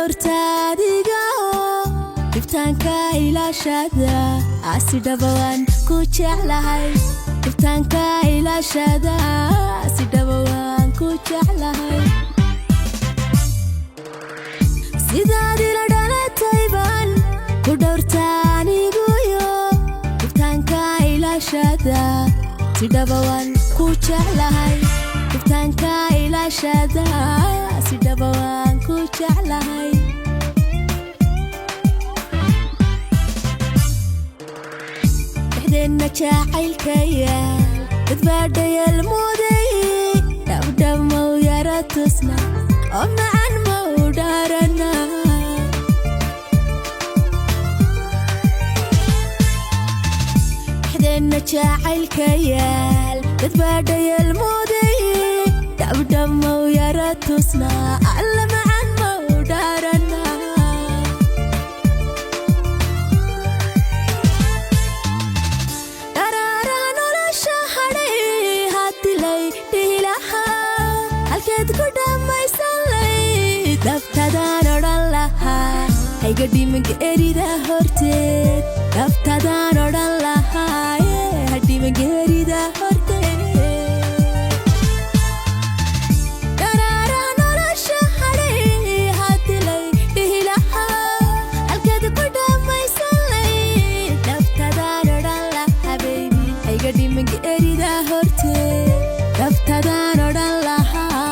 dhowrta adiga oo dhibtaanka ilaashada, si dhaba waan ku jeclahay. Dhibtaanka ilaashada, si dhaba waan ku jeclahay. Sidaad ila dhalatay baan ku dhowrta aniguyo, dhibtaanka ilaashada, si dhaba waan ku jeclahay. Dhibtaanka ilaashada, si dhaba waan ku jeclahay. Dhexdeenna jacaylka yaal dad baa dhayal muday. Dhabdhab mau yara tusna oo macan mau dhaarana. Dhexdeenna jacaylka yaal dad baa dhayal muday. Dhabdhab mau yara tusna, alla macan mau dhaarana. Dharaaraha nolosha hadhay hadilay dhihi lahaa, halkeed ku dhammaysan layd dhaftadaan odhan lahaa, hayga dhiman geerida horteed. Dhaftadaan odhan lahaa, hadhiman geerida horteed. Dharaaraha nolosha hadhay hadilay dhihi lahaa, halkeed ku dhammaysan layd dhaftadaan odhan lahaa, baby, hayga dhiman geerida horteed. Dhaftadaan odhan lahaa,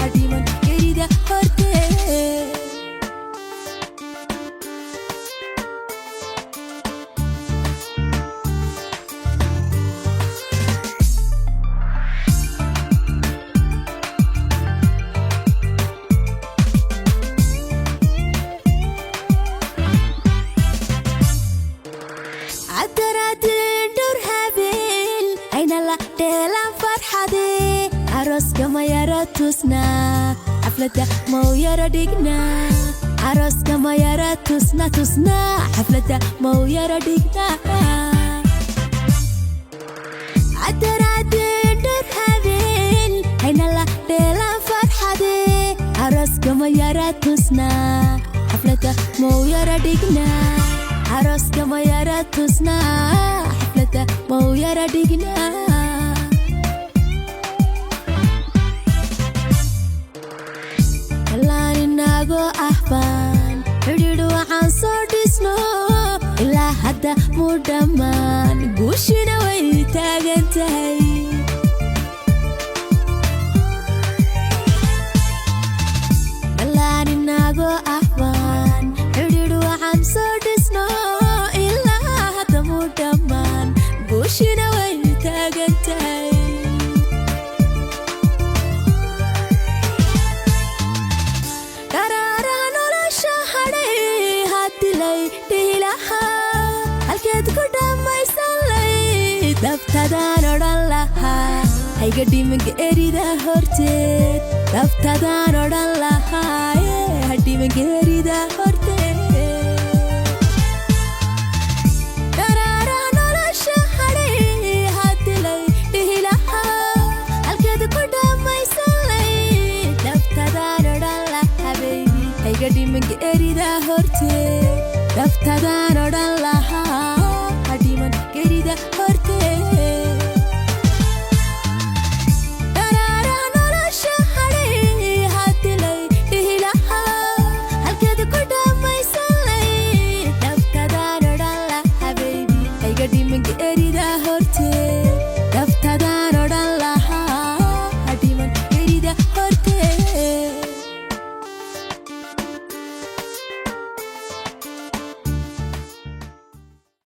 hadhiman geerida horteed. Cabdiraadiin dhowr habeen ayna la dheelaan farxade, arooska ma yara tusnaa, xafladda mau yara dhignaa. Arooska ma yara tusna tusnaa, xafladda mau yara dhignaa. Cabdiraadiin dhowr habeen ayna la dheelaan farxade, arooska ma yara tusnaa, xafladda mau yara dhignaa. Arooska ma yara tusnaa, xafladda mau yara dhignaa. Kallaan inagoo ah baan xidhiidh waxaan soo dhisno, ilaa hadda muu dhammaan, guushina way taagan tahay. Kallaan inagoo ah baan xidhiidh waxaan soo dhisno, ilaa hadda muu dhammaan, guushina way taagan tahay. Dharaaraha nolosha hadhay hadilay dhihi lahaa, halkeed ku dhammaysan layd dhaftadaan odhan lahaa, hayga dhiman geerida horteed. Dhaftadaan odhan lahaa, hadhiman geerida horteed. Dharaaraha nolosha hadhay hadilay dhihi lahaa, halkeed ku dhammaysan layd dhaftadaan odhan lahaa, baby, hayga dhiman geerida horteed. Dhaftadaan